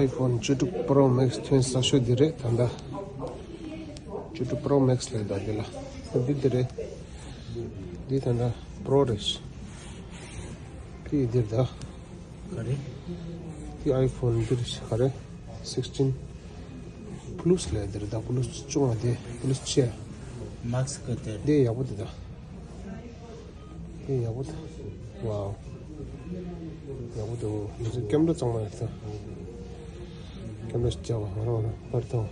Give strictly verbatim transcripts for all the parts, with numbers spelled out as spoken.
iPhone བཅུ་དྲུག Pro Max ཐོན་ས་ཤོད་འདི་རེད་ད་ལྟ། བཅུ་དྲུག Pro Max ལས་ད་འདི་ལ། འདི་འདི་རེད། འདི་ད་ལྟ་Pro རེད། ཕི་འདིར་ད། ག་རེ། ཕི་iPhone འདིར་ག་རེ། sixteen Plus ལས་འདིར་ད་Plus བཅུ་ང་དེ་Plus ཆེ། Max གི་དེ། འདི་ཡག་པོ་འདི་ད། དེ་ཡག་པོ་འདུག་ཝའོ། ཡག་པོ་འདུག་མི་ཚོས་ཀེམ་ར་གཙང་མ་རེད་ད། ཀེམ་ར་ཞིག་བྱ་བ་ང་རང་ང་རང་པར་ཐོང་།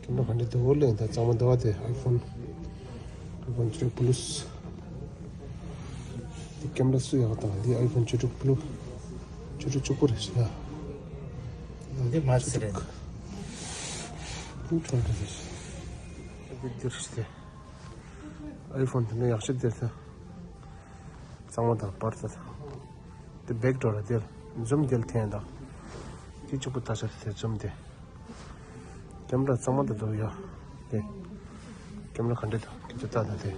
ཀེམ་ར་ག་འདྲ་འདུག་ལེན་ད་གཙང་མ་འདུག་བ་དེ་iPhone iPhone three Plus། དེ་ཀེམ་ར་སུ་ཡག་དང་དེ་iPhone བཅུ་དྲུག་Plus། བཅུ་དྲུག་བཅུ་དགུ་རེད་ཤག་འདི་མ་ཚེ་རེད། Plus twenty རེད། འདི་འདིར་ཞིག་དེ། iPhone དེ་འདྲ་ཡག་ཤོས་དེ་ཚོ། གཙང་མ་དང་པར་ཚོ། དེ་བེག་འགྲོ་ར་དེར། ཛུམ་དེར་འཐེན་དང་། དེ་གཅིག་པུ་ལྟ་ཤ་དེ་ཛུམ་དེ། ཀེམ་ར་གཙང་མ་དང་འདུག་ཡ། དེ། ཀེམ་ར་ག་འདྲ་དང་སྐད་ཆ་ལྟ་དང་དེ།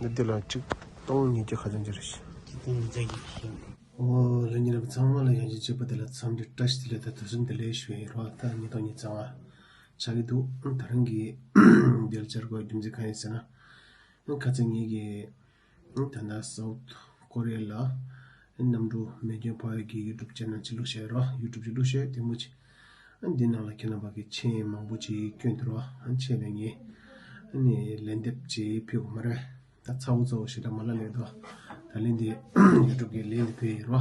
འདི་འདི་ལ་གཅིག་སྟོང་ཉིས་བརྒྱ་ག་ཚོད་ཅིག་རེད། གཅིག་སྟོང་ཉིས་བརྒྱ་ཞིག་ཨོ་ལ་ཉིན་རབས་ཚང་མ་ལ་ཡང་ཅིག་གཅིག་པུ་དེ་ལ་འཚམས་འདྲི་བཀྲ་ཤིས་བདེ་ལེགས་དང་དུས་གསུམ་བདེ་ལེགས་ཞུ་ཡི་རོགས་ད་ཉིས་སྟོང་ཉི་ཤུ་རྩ་ལྔ། ཆགས་ཀྱི་འདུག་ད་རིང་གི་འདིར་བཅར་དགོས་རྒྱུ་མཚན་གང་ཡིན་ཟེར་ན། ཁ་ཚ་ངེད་ཀྱི་ད་ལྟ་South Korea ལ་གནམ་གྲུ་མེ་སྐྱོན་ཕོག་ཡག་གི་YouTube channel ཅིག་བླུགས་བཞག་རོགས། YouTube ཅིག་བླུགས་བཞག་དེ་མོ་ཅིག་འདི་ནང་ལ་ཁྱེད་རྣམ་པ་གི་མཆན་མང་པོ་ཅིག་བསྐྱོན་འདུག་རོགས། མཆན་ལས་ངས་ནི་ལན་འདེབས་ཅིག་ཕུལ་དགོས་མ་རེད། ད་ཚ་བོ་ཚ་བོ་ཞེ་དྲག་མ་ལ་ལས་དོ། ད་ལན་འདི་YouTube གི་ལན་འདི་ཕུལ་ཡིན་རོ།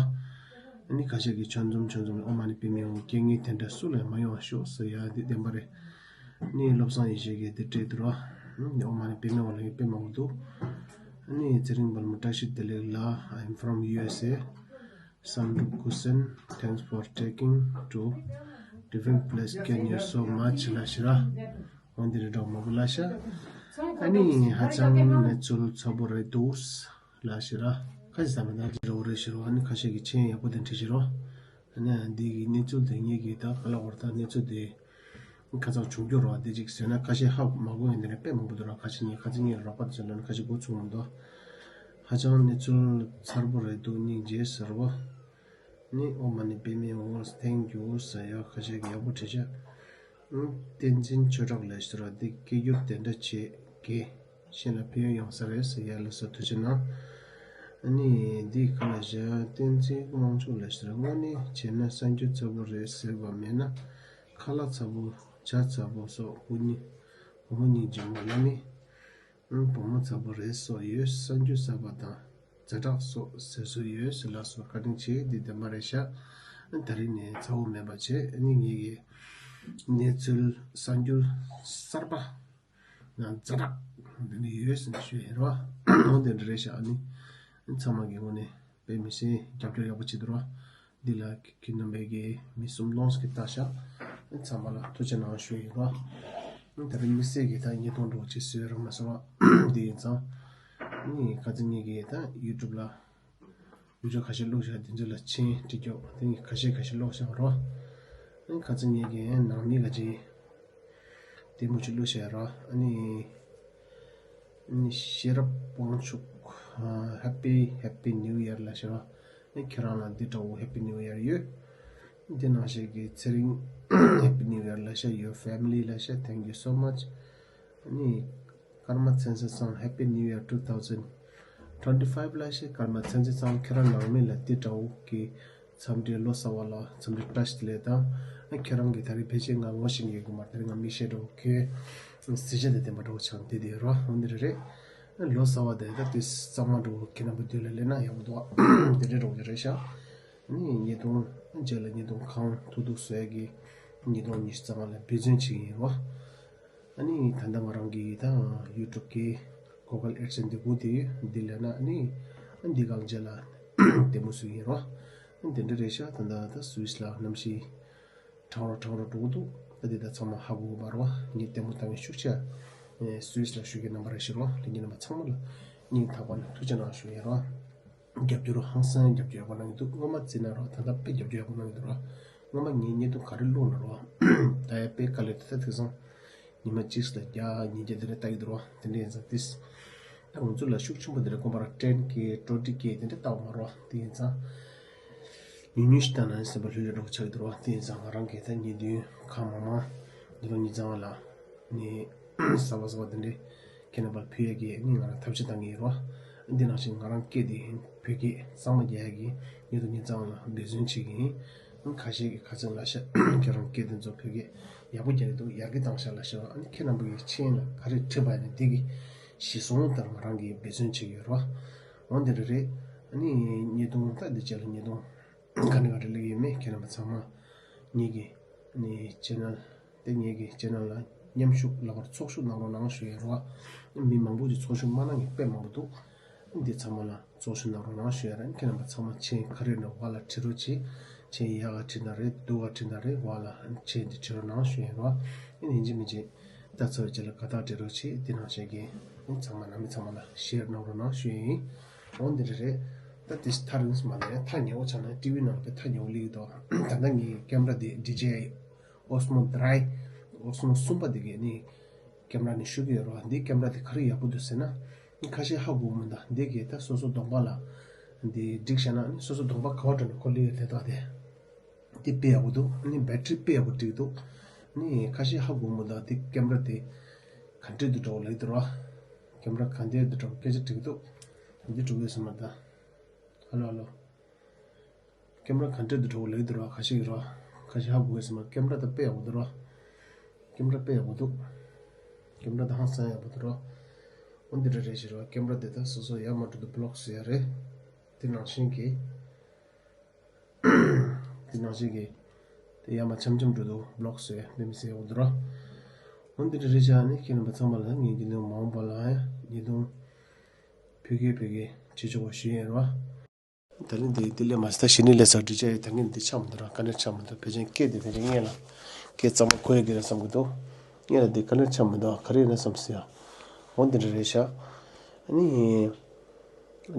ཨ་ནི་ཁ་ཤས་ཀྱི་ཆོན་འཛོམས་ཆོན་འཛོམས་ཨོ་མ་ནི་པད་མའི་འོ་རྐྱེན་ངན་དེ་འདྲ་སུ་ལ་མ་ཡོང་བ་ཤོག་ཟེར་ཡ་འདི་བདེན་པ་རེད། ནི་བློ་བཟང་ཡེ་ཤེས་ཀྱིས་འདི་བྲིས་འདུག་རོ། ཨོ་མ་ནི་པད་མའི་འོ་ལ་ངས་དཔེ་མང་པོ་འདུག་ཨ་ནི་ཚེ་རིང་བལ་མོ་བཀྲ་ཤིས་བདེ་ལེགས་ལ། I'm from U S A. Sandu Kusen, thanks for taking to different place. Can you so much ལ་ཤི་ར། འོན་ཏེ་རི་འགྲོ་མ་བུ་ལ་ཤ། ཨ་ནི་ཧ་ཅང་གནས་ཚུལ་ཚ་པོ་རེད་འདུག་ལ་ཤི་ར། ཁ་ཅིག་ཟ་མ་ད་ཅི་རོ་རེད་ཤི་རོ། ཨ་ནི་ཁ་ཤས་ཀྱི་མཆན་ཡག་པོ་དེ་འབྲི་ཤི་རོ། ཨ་ནི་འདི་གི་གནས་ཚུལ་དེ་ངེད་ཀྱི་ད་ག་ལ་བར་ད་གནས་ཚུལ་དེ་ཁ་ཚ་བྱུང་རྒྱུ་རོ། དེ་ཅིག་ཟེར་ན་ཁ་ཤས་ཧ་མ་གོ་ཡིན་དེ་ནས་དཔེ་མང་པོ་འདུག་ར། ཁ་ཤས་ངེད་ཁ་ཚིག་ངེད་རོགས་པ་དེ་ཚོ་ལ་ནི་ཁ་ཤས་མགོ་ཚུགས་མི་འདུག་ཧ་ཅང་གནས་ཚུལ་ཚ་པོ་རེད་འདུག་སྙིང་རྗེ་ཟེར་བ། ནི་ཨོ་མ་ནི་པད་མའི་འོ་ཐེང་ཀྱུ་ཟེར་ཡ་ཁ་ཤས་ཀྱི་ཡག་པོ་བྲིས་ཤག་བསྟན་འཛིན་ཆོས་གྲགས་ལས་ཟེར་བ་འདི་སྐད་སྒྱུར་དེ་འདྲ་བྱེད་དགེ། གཞན་ལ་ཕན་ཡོན་ཡོང་ས་རེད་ཟེར་ཡ་ལ་སོགས་ཐུགས་རྗེ་གནང་། ཨ་ནི་འདི་ག་ལ་བཞག་བསྟན་འཛིན་དབང་ཕྱུག་ལས་ཟེར་དངོས་གནས་བྱས་ན་གསར་འགྱུར་ཚ་པོ་རེད་ཟེར་བ་མེད་ན། ཁ་ལག་ཚ་པོ་ཇ་ཚ་པོ་སོགས་སྐུ་ཉིད་བུ་མོ་སྙིང་རྗེ་མོ་ལ་ནི། བུ་མོ་ཚ་པོ་རེད་སོགས་ཡོད། གསར་འགྱུར་གསར་པ་དང་ཛ་དྲག་སོགས་ཟེར་སྲོལ་ཡོད་ཟེར་ལ་སོགས་བཀའ་དྲིན་ཆེ། འདི་བདེན་པ་རེད་ཤག་ད་རིང་ནས་ཚ་བོ་མེད་པ་བྱས་ནི་ངེད་ཀྱི་གནས་ཚུལ་གསར་འགྱུར་གསར་པ་ང་ཛ་དྲག་འདི་ནི་ཡོད་ཟེར་ནས་ཞུ་ཡིན་རོ། འོ་དེ་འདྲ་རེད་ཤག་ཨ་ནི་ཚང་མ་གི་ངོས་ནས་དཔེ་མི་སྲིད་རྒྱབ་སྐྱོར་ཡག་པོ་བྱེད་དུ་རོ། འདི་ལ་ཁྱེད་རྣམ་པས་ཀྱི་མི་གསུམ་ལོངས་ཀྱི་ལྟ་ཤག་ཚང་མ་ལ་ཐུགས་རྗེ་གནང་ཞུ་ཡིན་རོ། ད་རིང་མི་སེར་གྱི་ད་ཉེས་རྡུང་འགྲོ་ཅིག་བཟོས་རང་མ་སོང་བ་འདི་ཡིན་ཙང་། ནི་ཁ་ཚིག་ངེད་ཀྱི་ད་ཡུ་ཊུབ་ལ་བི་ཌིའོ་ཁ་ཤས་བླུགས་ཤག་འདི་ཚོ་ལ་མཆན་བྲིས་རྒྱུ་དེ་ནི་ཁ་ཤས་ཁ་ཤས་བླུགས་ཤག་རོ། ནི་ཁ་ཚིག་ངེད་ཀྱི་ནང་མི་ག་ཅིག་དེ་མོ་ཅིག་བླུགས་ཤག་རོ། ནི་ནི་ཤེས་རབ་དབང་ཕྱུག Happy Happy New Year ལ་ཤི་རོ། ཨེ་ཁྱེད་རང་ལ་འདི་འདྲ་བོ་Happy New Year ཡོད། འདི་ནང་བཞིན་གྱི་ཚེ་རིང་Happy New Year ལ་ཤ། Your family ལ་ཤ། Thank you so much. ནི་ཀརྨ་ཚེ་བརྟན་ཚང་Happy New Year two thousand twenty five ལ་ཤ། ཀརྨ་ཚེ་བརྟན་ཚང་ཁྱེད་རང་ནང་མི་ལ་འདི་འདྲ་བོ་གི་འཚམས་འདྲི་ལོ་གསར་བ་ལ་འཚམས་འདྲི་བཀྲ་ཤིས་བདེ་ལེགས་དང་། ཨེ་ཁྱེད་རང་གི་ད་རེས་ཕལ་ཆེར་ང་ངོ་ཤེས་ཀྱི་ཡོད་ཀྱི་མ་རེད། ད་རེས་ང་མིག་ཤེལ་འདྲ་བོ་གི་གཟི་བརྗིད་དང་ལྡན་པ་འདྲ་བོ་ཆགས་འདི་དེ་རོ། འོ་འདི་རེད་རེད། ལོ་གསར་བ་དེ་ད་དུས་གཙང་མ་འགྲོ་ཁྱེད་རྣམ་པ་དུས་ལ་སླེབས་ན་ཡག་པོ་འདུག་དེ་འདྲའི་འགྲོ་གི་རེད་ཤག་ནི་ཉིས་སྟོང་རྗེས་ལ་ཉིས་སྟོང་གང་ཐུག་ཐུག་བཟོ་ཡ་གི་ཉིས་སྟོང་ཉི་ཤུ་རྩ་ལྔ་ལ་འབད་བརྩོན་བྱེད་ཀྱི་ཡིན་རོ། ཨ་ནི་ད་ལྟ་ང་རང་གི་ད་ཡུ་ཊུབ་གི་Google AdSense འདི་སྒུག་དེ་འདི་ལས་ན་ནི་འདི་གང་རྗེས་ལ་བདེ་མོ་བཟོ་གི་ཡིན་རོ། དེ་འདྲ་རེད་ཤག་ད་ལྟ་ད་སུད་སི་ལ་གནམ་གཤིས་ཁྲང་རོ་ཁྲང་རོ་འགྲོ་གི་འདུག་ད་འདི་ད་ཚང་མ་ཧ་གོ་གི་མ་རེད་བ། ངས་ལྟད་མོ་ལྟ་མཁན་ཤུགས་ཆེ་སུད་སི་ལ་བཞུགས་མཁན་རྣམ་པ་རེད་ཤག་རོ། ལྷན་རྒྱས་རྣམ་པ་ཚང་མ་ལ་སྙིང་ཐག་པ་ནས་ཐུགས་རྗེ་གནང་ཞུ་ཡིན་རོ། རྒྱབ་སྐྱོར་ཧང་སང་རྒྱབ་སྐྱོར་ཡག་པོ་གནང་གི་འདུག་སྔོན་མ་བརྩིས་ན་རོ། ད་ལྟ་དཔེ་རྒྱབ་སྐྱོར་ཡག་པོ་གནང་གི་འདུག་རོ། སྔོན་མ་ངས་བརྙན་ཐུང་ག་རེ་བླུགས་ན་རོ། ད་ཡ་དཔེ་དཀའ་ལས་ད་ལྟ་དེང་སང་ཉི་མ་གཅིག་ལ་བརྒྱ་ཉིས་བརྒྱ་དེ་འདྲ་ལྟ་གི་འདུག་རོ། དེ་འདྲ་ཡིན་ཙང་ཏིས་ད་ང་ཚོ་ལ་ཤུགས་ཆེན་པོ་དེ་འདྲ་དགོངས་པ་ར་ཊེན་ཀེ་ཊོན་ཊི་ཀེ་དེ་འདྲ་ལྟ་བ་མ་རོ། དེ་ཡིན་ཙང་ ཉུང་ཉུང་ཞིག་བཏང་ན་སེམས་པ་ལྷོད་ལྷོད་འདྲ་པོ་ཆགས་ཀྱི་འདུག་ར། དེ་ཡིན་ཙང་ང་རང་གིས་ད་ཉེ་དུས་གང་མང་མང་ཉིས་སྟོང་ཉི་ཤུ་རྩ་ལྔ་ལ་ནི་གསར་པ་གསར་པ་དེ་འདྲའི་ཁྱེད་རྣམ་པར་ཕུལ་ཡས་ཀྱི་ནི་ང་རང་ཐབས་ཤེས་བཏང་གི་ཡིན་ར། འདི་ནང་བཞིན་ང་རང་སྐད་དེ་བོད་སྐད་གཙང་མ་རྒྱག་ཡས་ཀྱི་ཉིས་སྟོང་ཉི་ཤུ་རྩ་ལྔ་ལ་འབད་བརྩོན་བྱེད་ཀྱི་ཡིན། ཁ་ཤས་ཀྱིས་ཁ་སང་ལ་ཤ་ཁྱེད་རང་སྐད་དེ་ཚོ་བོད་སྐད་ཡག་པོ་རྒྱག་གི་འདུག་ཡར་རྒྱས་བཏང་ཤག་ལ་ཤ། ཨ་ནི་ཁྱེད་རྣམ་པ་གི་མཆན་ལ་ག་རེ་བྲིས་པ་ཡིན་ན་དེ་གི་གཞི་བཟུང་ལྟར་ང་རང་གིས་འབད་བརྩོན་བྱེད་ཀྱི་ཡོད་ར། འོ་འདི་རེད་རེད། ཨ་ནི་ཉིས་སྟོང་ད་འདི་རྗེས་ལ་ཉིས་སྟོང་ག་ནས་ག་རེ་སླེབས་ཡོད་མེད་ཁྱེད་རྣམ་པ་ཚང་མ་ངེད་ཀྱི་ནི་ཆེ་ནལ་དེ་ངེད་ཀྱི་ཆེ་ནལ་ལ་མཉམ་ཞུགས་ལ་བར་ཚོགས་ཞུགས་གནང་རོགས་གནང་ཞུ་ཡ་རོ། མི་མང་པོ་ཅིག་ཚོགས་ཞུགས་མ་གནང་མཁན་དཔེ་མང་པོ་འདུག་འདི་ཚང་མ་ལ་ཚོགས་ཞུགས་གནང་རོགས་གནང་ཞུ་ཡ་ར། ཁྱེད་རྣམ་པ་ཚང་མ་མཆན་ག་རེ་འདྲ་བ་ལ་བྲིས་རོགས་གྱིས། མཆན་ཡག་ག་བྲིས་ན་རེད། སྡུག་ག་བྲིས་ན་རེད། བ་ལ་མཆན་འདི་བྲིས་རོགས་གནང་ཞུ་ཡ་རོ། ཨེ་ནི་ཡིན་གཅིག་མིན་གཅིག་ལྟ་ཚར་བའི་རྗེས་ལ་དགའ་རྟགས་སྤྲད་རོགས་གྱིས། འདི་ནང་བཞིན་གྱི་ཚང་མ་ནང་མི་ཚང་མ་ལ་ཤེར་གནང་རོགས་གནང་ཞུ་ཡ་ཡིན། འོ་འདི་རེད་རེད། ད་དེ་ཐག་རིང་སུ་མ་ནས་ཐག་ཉེ་བོ་ཆགས་ན་ཊི་ཝི་ནང་དཔེ་ཐག་ཉེ་བོ་སླེབས་ཀྱི་འདུག་ད་ལྟ་ངའི་ཀེམ་ར་དེ་ཌི་ཇེ་ཨའི་ཨོ་སི་མོ་དྲའི་ཨོ་སི་མོ་གསུམ་པ་དེ་གའི་ནི་ཀེམ་ར་ནི་ཤུགས་ཀྱི་ཡོད་རེད་བ། འདི་ཀེམ་ར་དེ་ག་རེ་ཡག་པོ་འདུག་ཟེར་ན། ཁ་ཤས་ཧ་གོ་མི་འདུག་འདི་གའི་ད་སོ་སོ་གདོང་པ་ལ་འདི་སྒྲིག་བྱས་ན་ནི་སོ་སོ་གདོང་པ་ག་བ་འགྲོ་ན་ཁོ་སླེབས་ཡོད་དེ་དག་དེ། འདི་དཔེ་ཡག་པོ་འདུག་ནི་བེ་ཊི་རི་དཔེ་ཡག་པོ་འགྲིག་འདུག་ནི་ཁ་ཤས་ཧ་གོ་མི་འདུག་འདི་ཀེམ་ར་དེ་ག་འདྲས་འདུག་འདྲ་བོ་ལབ་ཀྱི་འདུག་ར། ཀེམ་ར་ག་འདྲས་འདུག་འདྲ་བོ་སྐད་ཆ་འགྲིག་འདུག་འདི་འགྲོ་གི་ཡོད་ས་མ་རེད་ད། ཧ་ལོ་ཧ་ལོ། ཀེམ་ར་ག་འདྲས་འདུག་འདྲ་བོ་ལབ་ཀྱི་འདུག་ར། ཁ་ཤས་ཀྱིས་ར། ཁ་ཤས་ཧ་གོ་གི་ཡོད་ས་མ་རེད། ཀེམ་ར་ད་དཔེ་ཡག་པོ་འདུག་ར། ཀེམ་ར་དཔེ་ཡག་པོ་འདུག་ཀེམ་ར་ད་ཧང་སང་ཡག་པོ་འདུག་ར། འོ་འདི་འདྲ་རེད་ཤག་ར། ཀེམ་ར་དེ་ད་སོ་སོ་ཡར་མར་འགྲོ་དུས་བི་ལོག་བཟོ་ཡ་རེད། དེ་ནང་བཞིན་གྱི་དེ་ནང་བཞིན་གྱི་དེ་ཡར་མར་འཆམ་འཆམ་འགྲོ་དུས་བི་ལོག་བཟོ་ཡ་དཔེ་མི་སྲིད་ཡག་པོ་འདུག་ར། འོ་འདི་འདྲ་རེད་ཤག་ནི་ཁྱེད་རྣམ་པ་ཚང་མ་ལ་ངས་འདི་ནས་མ་འོངས་པ་ལ་ཡང་ཉིས་སྟོང་ཕུལ་གི་ཕུལ་གི་བྱེད་ཆོག་པ་ཞུ་ཡ་རེད་བ། ད་ནི་འདི་འདི་ལས་མ་ཟད་ད་གཞི་ནས་ལས་ས་འདི་ཅག་ཡི་ད་ངས་འདི་ཆགས་མི་འདུག་ར། དཀའ་ལས་ཆགས་མི་འདུག་ཕལ་ཆེར་སྐད་འདི་ཕལ་ཆེར་སྔོན་ལ་སྐད་གཙང་མ་གོ་ཡ་གི་རེད་བསམ་གི་འདུག་སྔོན་ལ་འདི་དཀའ་ལས་ཆགས་མི་འདུག་ག་རེ་ཡིན་ན་བསམ་སྲིད་ཡ། འོ་འདི་འདྲ་རེད་ཤག་ཨ་ནི་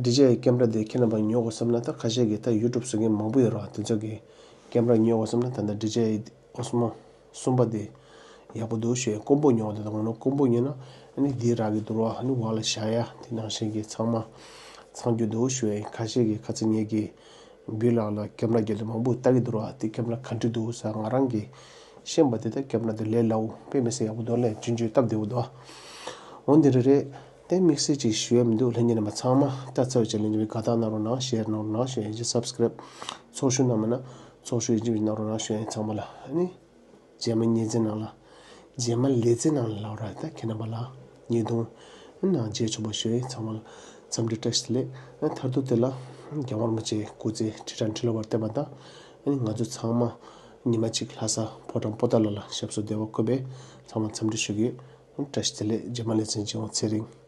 ཌི་ཇེ་ཨའི་ཀེམ་ར་འདི་ཁྱེད་རྣམ་པ་ཉོ་དགོས་བསམ་ན་ད་ཁ་ཤས་ཀྱིས་ད་ཡུ་ཊུབ་བཟོ་མཁན་མང་པོ་ཡོད་ར། དེ་ཚོ་གིས་ཀེམ་ར་ཉོ་དགོས་བསམ་ན་ད་ལྟ་ཌི་ཇེ་ཨའི་ཨོ་སི་མོ་གསུམ་པ་དེ་ཡག་པོ་འདུག་ཞུ་ཡ། ཀོམ་པོ་ཉོ་བ་དེ་དང་ངོ་ན་ཀོམ་པོ་ཉོས་ན་ཨ་ནི་འདི་རག་གི་འདུག་ར། ཨ་ནི་འོག་ལ་བཞག་ཡ་དེ་ནང་བཞིན་གྱི་ཚང་མ་ཚང་རྒྱུ་འདུག་ཞུ་ཡ། ཁ་ཤས་ཀྱིས་ཁ་ཚ་ཉེས་ཀྱི་འབུལ་ལག་ལ་ཀེམ་ར་རྒྱབ་དེ་མང་པོ་ལྟ་གི་འདུག་ར། དེ་ཀེམ་ར་ག་འདྲ་འདུག་ཟེར་ང་རང་གིས་ཤེས་པ་དེ་ད་ཀེམ་ར་དེ་ལས་སླ་བོ་དཔེ་མི་སྲིད་ཡག་པོ་འདུག་ལས་ཆུང་ཆུང་སྟབས་བདེ་བོ་འདུག་འོ་འདི་རེད་རེད། དེ་དམིགས་བསལ་ཅིག་ཞུ་ཡ་མི་འདུག་ལྷན་རྒྱས་རྣམ་པ་ཚང་མ་ལྟ་ཚར་བའི་རྗེས་ལ་ཉེ་བའི་དགའ་རྟགས་གནང་རོགས་གནང་། ཤེར་གནང་རོགས་གནང་ཞུ་ཡ་ཡིན། སབ་སི་ཀི་རེབ་ཚོགས་ཞུགས་གནང་མེད་ན་ཚོགས་ཞུགས་ཡིན་གཅིག་མིན་གཅིག་གནང་རོགས་གནང་ཞུ་ཡ་ཡིན། ཚང་མ་ལ་ཨ་ནི་རྗེས་མ་ཉིན་མཚན་ནང་ལ་རྗེས་མ་ལས་ཚན་ནང་ལ་ལབ་ར། ད་ཁྱེད་རྣམ་པ་ལ་ཉེ་དུང་ནང་མཇལ་ཆོག་པ་ཞུ་ཡ་ཡིན། ཚང་མ་ལ་འཚམས་འདྲི་བཀྲ་ཤིས་བདེ་ལེགས། མཐར་ཐུག་དེ་ལ་རྒྱལ་བ་རིན་པོ་ཆེའི་སྐུ་ཚེ་ཁྲི་ཕྲག་ཁྲི་ལོ་བར་བརྟན་པ་དང་། ཨ་ནི་ང་ཚོ་ཚང་མ་ཉི་མ་གཅིག་ལྷ་ས་ཕོ་བྲང་པོ་ཏཱ་ལ་ལ་ཞབས་སོར་བདེ་བར་འཁོད་པའི་ཚང་མ་འཚམས་འདྲི་ཞུ་གི་ཡོད། བཀྲ་ཤིས་བདེ་ལེགས། རྗེས་མ་ལས་ཚན་བྱེད་འོང་། ཚེ་རིང་།